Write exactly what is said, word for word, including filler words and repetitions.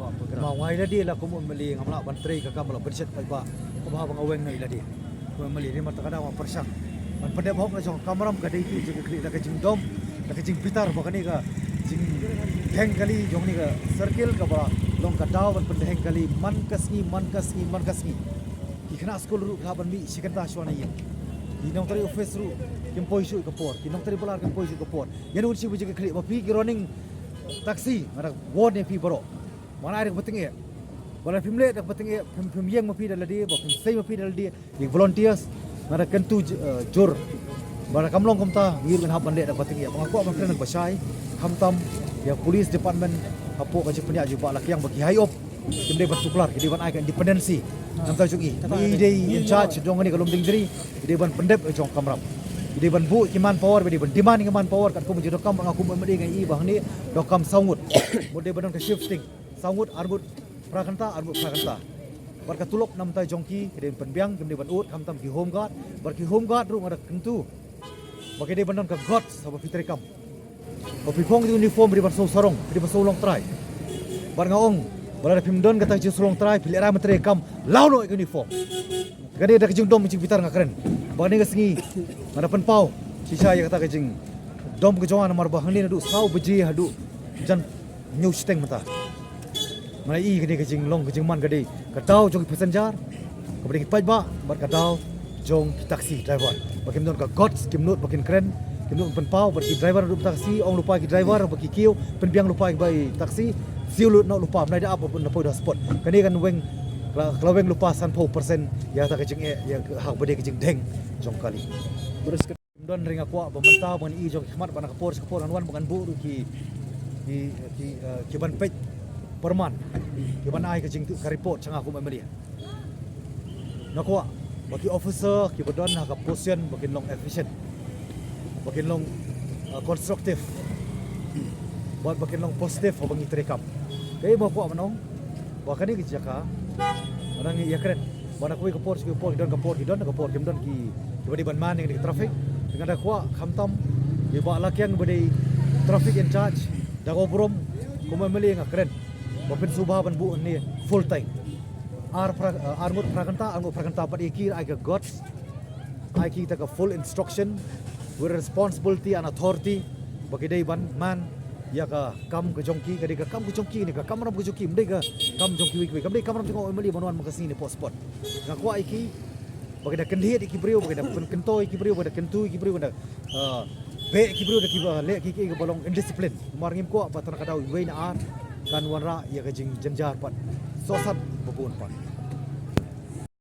Namar nga i lade la kum u MLA ngam lah ban trei ka kam ba la pynshet paidbah kaba hap ba nga weng noh i lade. Kum u MLA namar kata ka daw nga pyrshang ban pyndep hok la jong ka kamram. Ka dei tu jingkitkhlieh da ka jingdom, da ka jingbitar ba kane ka jingdheng kali jong kane ka circle kaba long ka daw ban pyndheng kali man ka sngi, man ka sngi, man ka sngi. Ki khynnah skul ruh ki lah ban mih shi kynta shuwa na ïing. Ki nongtrei office ruh kim poi shuh ka por, ki nongtrei bylla kim poi shuh ka por. Ïa uwei u jingkitkhlieh ba phi ki running taxi, nga da warn ïa phi baroh. Ba ngan ai da kaba tyngeh. Ba lada phim leh da kaba tyngeh, phim, phim ïeng ma phi da lade, ba phim sei ma phi da lade, ïa ki volunteers, nga da kyntu j-, eh, jur. Ba lada kam long kumta, ngi ruh ngin hap ban leh da kaba tyngeh. Ba nga kwah ban kren da kaba shai, khamtam ïa police department hapoh ka jingpynïaid jong i Bah Lakiang, ba ki high up kim dei ban tuklar, ki dei ban ai ka independency na bynta jong i. Ma i dei in charge jong kane ka Lumdiengjri, i dei ban pyndep ïa jong ka kamram. I dei ban buh ki manpower, i dei ban demand ki manpower, katkum jingdonkam ba nga kum u MLA nga i ba hangne donkam saw ngut. Mut dei ban don ka shifting, saw ngut, ar ngut phra kynta, ar ngut phra kynta. Bad ka tulop na bynta jong ki, ki dei ban pynbiang, kim dei ban ud, khamtam ki home guard, bad ki home guard ruh nga da kyntu ba ki dei ban don ka guts haba phi trei kam. Haba phi phong ïa ka uniform, phi dei ban siew sarong, phi dei ban siew longtrai. Bad nga ong ba lada phim don kata ka jingsiew longtrai, phi lehrain ban trei kam, law noh ïa ka uniform. Ka dei da ka jingdom jingbitar nga kren. Ba kane ka sngi nga da pynpaw shisha ïa kata ka jingdom ka jong nga, namar ba hangne naduh saw baje haduh jan hynñiew shiteng mynta. Nga i kane ka jinglong ka jingman ka dei ka daw jong ki passenger, kaba dei ki paidbah, bad ka daw jong ki taxi driver. Ba kim don ka guts, kim nud ba kin kren, kim nud pynpaw, bad ki driver ruh taxi, ong lypa ki driver ba ki kiew, pynbiang lypa ki bai taxi, siew lut noh lypa, ym nai da ap na poi da spot. Kane kan weng, ka la, ka la weng lypa sanphew percent ïa kata ka jingeh, ïa ka, ha kaba dei ka jingdheng jong kali. Don ri nga kwah ba mynta ban i jong ki khmat ba na ka por sha ka por ngan wan ba ngan buh ruh ki, ki, ki, eh, ki ban peit pyrman, ki ban ai ka jing, ka report sha nga kum u MLA. Nga kwah ba ki officer kiba don ha ka position ba kin long efficient, ba kin long, eh, constructive, bad ba kin long positive haba ngi trei kam. Kaei ba nga kwah ban ong, ba kane ka jaka, nga dang ïakren ba na kawei ka por sha kawei ka por, ki don ka por, ki don ka por, kim don ki, kiba dei ban man ïa kane ka traffic. Nga da kwah khamtam ïa i Bah Lakiang ba dei traffic in charge, da ka burom kum u MLA nga kren ba pynsngewbha ban buh hangne full time. Ar phra, eh, ar ngut phra kynta, ar ngut phra kynta, bad ïa ki ai ka guts, ai kita ka full instruction with responsibility and authority ba ki dei ban man ïa ka kam ka jong ki, ka dei ka kam ka jong ki ne ka kamram ka jong ki, ym dei ka kam jong kiwei kiwei, kam dei kamram jong u MLA ban wan man ka sngi ne poi spot. Nga kwah ïa ki ba ki da kyndit ïa ki briew, ba ki da pyn-, kynto ïa ki briew, ba ki da kyntu ïa ki briew, ba ki da, ah, beh ïa ki briew da kiba leh ki, ki, kiba long indiscipline. Namar ngim kwah ba tang na ka daw iwei ne ar kan wanrah ïa ka jingjynjar pat, sohsat ba bun pat.